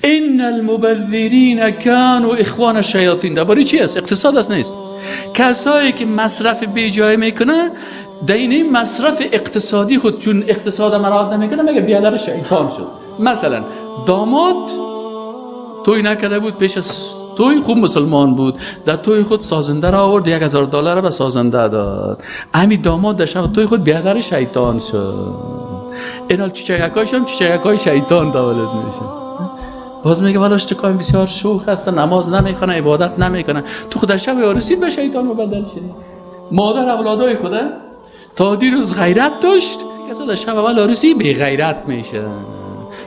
ان المبذرین كانوا اخوان الشیاطین. درباره چی است؟ اقتصاد است نیست. کسایی که مصرف بیجای میکنه در این مصرف اقتصادی خود، چون اقتصاد مراد نمیکنه، میگه بیادر شیطان شد. مثلا داماد توی نکرده بود، پیش از توی خوب مسلمان بود، در توی خود سازنده را آورد، $1000 به سازنده داد. همین داماد در شب توی خود بیادر شیطان شد. اینال چیچک‌هایش هم چیچک‌های شیطان تولد میشه. باز میگه والا اشتکای بسیار شوخ است، نماز نمیکنه، عبادت نمیکنه، تو خود در شب عروسی به شیطان مبدل شدی. مادر اولادای خوده تا دیروز غیرت داشت، کسا در شب اول عروسی بی غیرت میشه.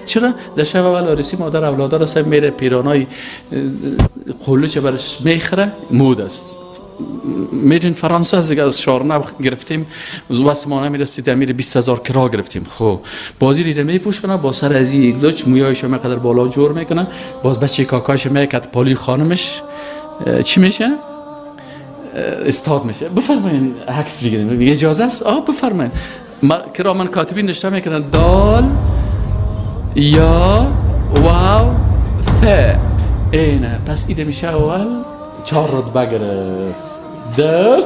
چرا؟ در شب اول عروسی مادر اولادا را سر میره پیرانای قلوچ برش میخره، مود است، میدین فرانسه است دیگه، از شارنه گرفتیم واسه میرسید امیر 20,000 کرا گرفتیم. خب بازی ریره میپوشونه، با سر از این لچ مویایش مقدر بالا جور میکنه، باز بچه کاکاش میکد پالی خانمش چی میشه؟ استاد میشه. بفرمایین عکس بگیریم، اجازه است؟ آه بفرمایین. کرامن کاتبین نشته میکنن دال یا واو ث اینه. پس ایده میشه اول 4 رتبه گرفت، دال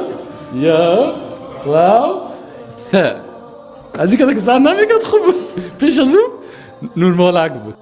یا واو ث. از این که زن نمیکرد خوب بود، پیش از اون نورمالک بود.